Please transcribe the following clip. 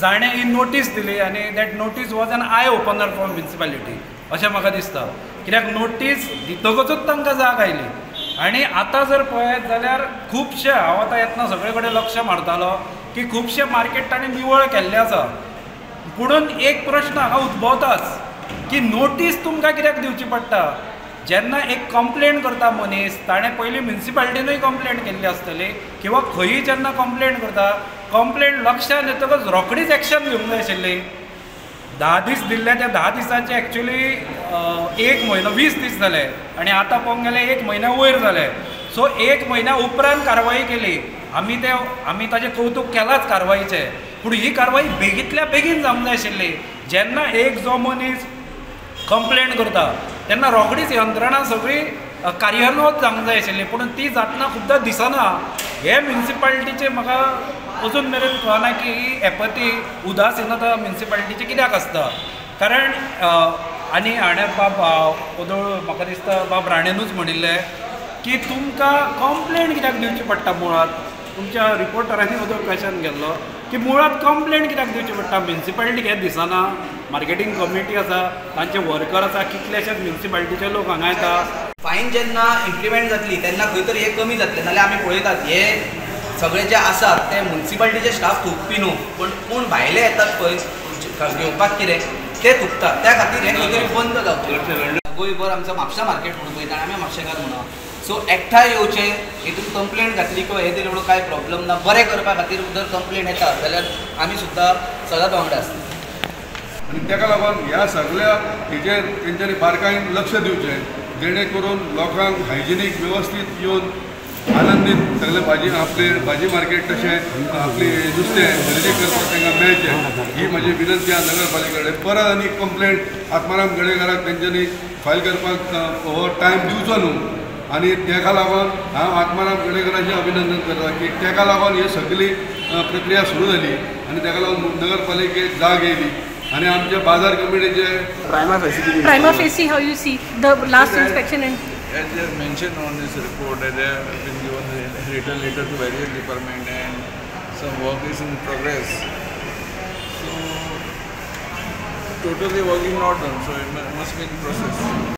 जाणें ही नोटीस दिली आनी that notice was an eye opener for municipality अशें म्हाका दिसता. कित्याक नोटीस दितकूच तांकां जाग आयली. आनी आतां जर पळयत जाल्यार खुबशे, हांव आतां येतना सगळे कडेन लक्ष मारतालो की खुबशे मार्केट ताणें निवळ केल्लें आसा. पुणून एक प्रश्न हांगा उद्भवताच की नोटीस तुमकां कित्याक दिवची पडटा? जेन्ना एक कंप्लेन करता मनीस, ताणें पयलीं म्युनिसिपालिटीनूय कंप्लेन केल्ली आसतली किंवा खंयूय जेन्ना कंप्लेन करता, कंप्लेन लक्षांत येतकच रोखडीच एक्शन घेवंक जाय आशिल्ली. 10 दीस दिल्ले, त्या 10 दिसांचे एक्चुली 1 म्हयनो 20 दीस जाले आनी आतां पळोवंक गेल्यार 1 म्हयन्या वयर जाले. सो 1 म्हयन्या उपरांत कारवाई केली. आमी ताजें कौतूक केलांच कारवाईचें, पूण ही कारवाई बेगींतल्या बेगीन जावंक जाय आशिल्ली. जेन्ना एक जो मनीस कंप्लेन करता तेन्ना रोखडीच यंत्रणा सगळी कार्यान्वत जावंक जाय आशिल्ली, पूण ती जातना खुबदां दिसना. हे म्युनिसिपालिटीचे म्हाका अजून मेरेन कळना की ही एपथी, उदासिनता म्युनिसिपालिटीची कित्याक आसता. कारण आनी हाणें बाब ओदोळ म्हाका दिसता बाब राणेनूच म्हणिल्लें की तुमकां कंप्लेन कित्याक दिवची पडटा. मुळांत तुमच्या रिपोर्टरांनी ओदोळ क्वेशन केल्लो की मुळांत कंप्लेन कित्याक दिवची पडटा? म्युनिसिपालिटीक हें दिसना, मार्केटींग कमिटी आसा, तांचे वर्कर आसा, कितलेशेच म्युनिसिपालिटीचे लोक हांगा येता. फायन जेन्ना इम्प्लिमेंट जातली तेन्ना खंय तरी हें कमी जातलें. नाल्यार आमी पळयतात हे सगळे जे आसात ते म्युनिसिपालिटीचे स्टाफ थुकपी न्हू, पण कोण भायले येतात पळय घेवपाक कितें ते थुकतात. त्या खातीर हें खंय तरी बंद जावचें. गोंयभर आमचो म्हापसा मार्केट म्हणून पळयता आनी आमी म्हापशेकार म्हणून सो एकठांय येवचें, हितून कंप्लेन घातली किंवा हें दिलें म्हणून कांय प्रॉब्लम ना. बरें करपा खातीर जर कंप्लेन येता जाल्यार आमी सुद्दां सदांच वांगडा आसता. आनी ताका लागून ह्या सगळ्या हेजेर तेंच्यांनी बारकायेन लक्ष दिवचें, जेणे करून लोकांक हायजिनीक वेवस्थीत येवन आनंदीत सगळे भाजी आपले भाजी मार्केट तशें आपली नुस्तें खरेदी करपाक तांकां मेळचें, ही म्हजी विनंती आसा नगरपालिके कडेन. परत आनी कंप्लेन आत्माराम गडेकाराक तेंच्यांनी फायल करपाक हो टायम दिवचो न्हू. आनी ताका लागून हांव आत्माराम गडेकराचें अभिनंदन करता की ताका लागून ही सगळी प्रक्रिया सुरू जाली आनी ताका लागून नगरपालिकेक जाग येयली आनी आमचे बाजार कमिटीचे prima facie how you see the last inspection and as they have mentioned on this report that they have been given a written letter to various department and some work is in progress. So totally work is not done, so it must be in process.